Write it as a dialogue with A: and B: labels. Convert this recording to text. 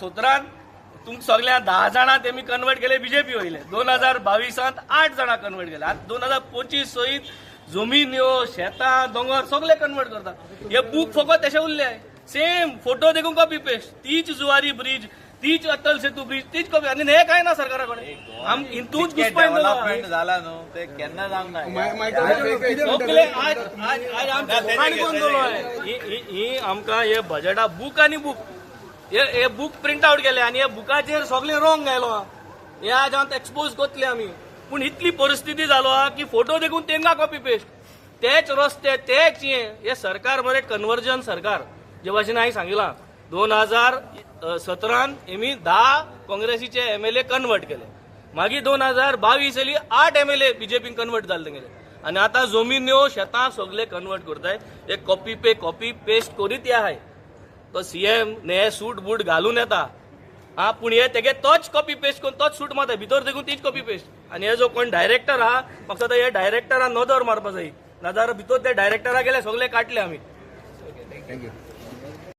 A: 2017 तुमकां सगळ्या 10 जाणां तेमी कन्वर्ट केले बीजेपी वयले. 2022 8 जाणां कन्वर्ट केले. आतां 2025 सहित जमिन्यो, शेतां, दोंगर सगळे कन्वर्ट करता. हे बूक फकत तशें उरले, सेम फोटो देखून कॉपी पेस्ट. तीच जुवारी ब्रिज, तीच अटल सेतू ब्रिज, तीच कॉपी. आनी हे काय ना सरकारा कडेन आम हितूंच
B: डेव्हलपमेंट जाला न्हू ते केन्ना जावंक ना.
A: सगळे आज आज आज आमचे ही आमकां हे बजेटा बूक आनी बूक हे बूक प्रिंट आउट केले आनी हे बुकाचेर सगळे रॉंग घायलो. हे आज हांव एक्सपोज करतले आमी. पूण इतली परिस्थिती जालो आहा की फोटो देखून तेंका कॉपी पेस्ट, तेच रस्ते, तेच हे. हे सरकार मरे कन्वर्जन सरकार. जे भाशेन हांवें सांगिलां, 2017 हेमी 10 काँग्रेसीचे एमएलए कन्वर्ट केले. मागीर 2022 येली 8 एमएलए बीजेपीन कन्वर्ट जाले तेंगेले. आनी आतां जमिन्यो, शेतां सगळे कन्वर्ट करताय. हे कॉपी पे कॉपी पेस्ट करीत हे आहाय. तो सीएम ने सूट बूट घालून येता हा, पूण हे तेगे तोच कॉपी पेस्ट करून तोच सूट मारता, भितर देखून तीच कॉपी पेस्ट. आनी हे जो कोण डायरेक्टर आहा, म्हाका दिसता हे डायरेक्टरान नदर मारपा जाय, नाजाल्यार भितर ते डायरेक्टरा गेले सगळे काडले आमी.
C: Thank you.